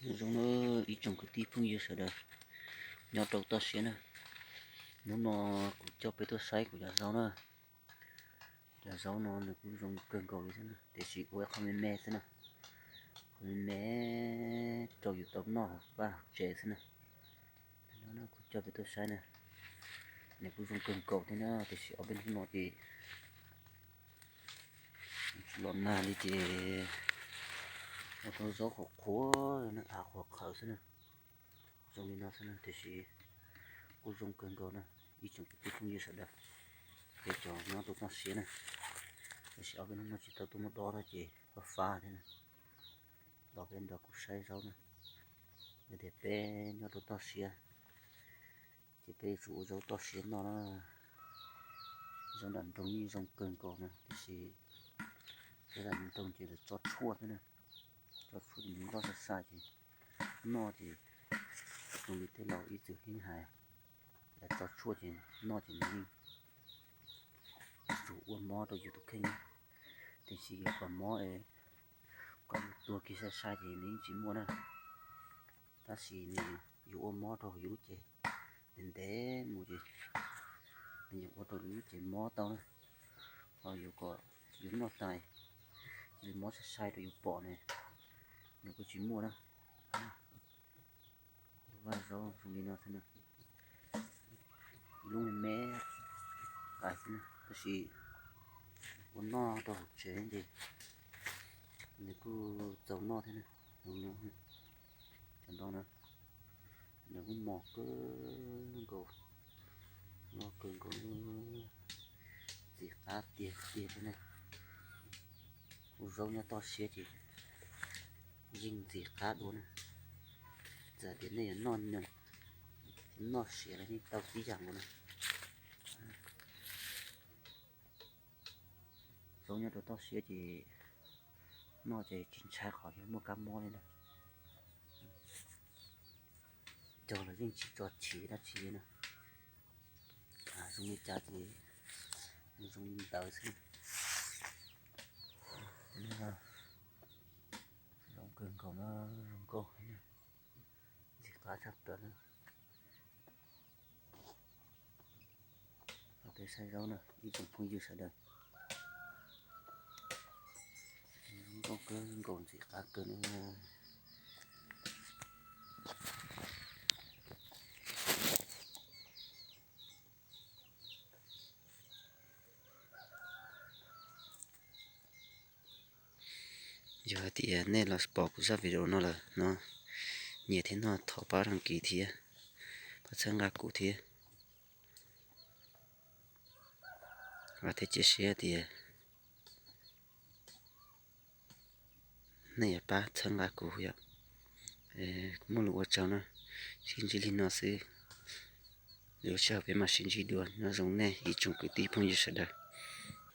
Nyob zoo na ib tsoom kwv tij phooj ywg sawv daws nyob rau toj siab na. Hnub no kuv coj peb tuaj saib kuv cov zaub na. Cov zaub no nws kuj zoo kawg nkaus li xwb na, tiam sis ua ib qho me me xwb na. Qho me me rau yus tau noj hauv vaj hauv tsev xwb na. No kuv coj peb tuaj saib na, nws kuj zoo kawg nkaus thiab na, tiam sis ob peb hnub no ces tsis los nag li ces ua tau zaub qhuav qhuav na, av qhuav qhawv xwb na. Zoo li no xwb na, tiam sis kuj zoo kawg nkaus na ib tsoom kwv tij phooj ywg sawv daws, peb cov nyob rau toj siab na. Tiam sis ob peb hnub no tsis tau tuaj muab dob na ces fab fab thiab na. Los peb nrog kuv saib zaub na. Yog tias peb nyob rau toj siab ces peb yuav tsum ua zaub toj siab noj na. Zaub nram nroog yeej zoo kawg nkaus na, tiam sis zaub nram nroog ces lawv tso tshuaj thiab na. Tso tshuaj ces nws loj sai sai ces noj ces zoo li tej laus ib txwm heev hais, lawv tso tshuaj ces noj ces nws yeej tsum ua mob rau yus tus kheej. Tiam sis yus pom mob es kom yus tuag kiag sai sai ces nws yeej tsis muaj na. Tab sis nws yuav ua mob rau yus lub cev ntev ntev mus ces nws yuav ua rau yus lub cev mob tau na. Ho yus kom yus noj tas cia li mob sai sai rau yus pom ne, nws kuj tsis muaj na. Lub vaj zaub zoo li no xwb na, lub me me qais xwb na, tab sis ua noj rau hauv tsev ces nws kuj txaus noj thiab na. Cov ntoo na, nws kuj mos kawg nkaus, loj kawg nkaus, ntxim qab tiag tiag thiab na. Ua zaub nyob toj siab ces yeej ntxim qab dua na. Txawm tias nej yuav noj nyoos, noj siav los yeej tau tib yam nkaus na. Zaub nyob rau toj siab ces noj ces tsis ntshai qhov yuav muaj kab mob li na. Cog los yeej tsis tso chiv dab tsi li na. Zoo li cas ces nws zoo li ntawd xwb. Zoo kawg nkaus na, zoo nkauj, ntxim qab tshaj plaws na. Peb saib zaub na ib tsoom phooj ywg sawv daws, zoo nkauj kawg nkaus, ntxim qab kawg na. Yog hais tias nej los pom kuv zaj video no lawm no, nyiam thiab no thov pab đăng ký thiab, pab txhawb nqa kuv thiab. Vam thiab cia siab tias nej yuav pab txhawb nqa kuv yom. Kuv muaj lus ua tsaug na, sib ntsib li no xwb. Lwm lub sij hawm peb mam sib ntsib dua, nyob zoo nej ib tsoom kwv tij phooj ywg sawv daws.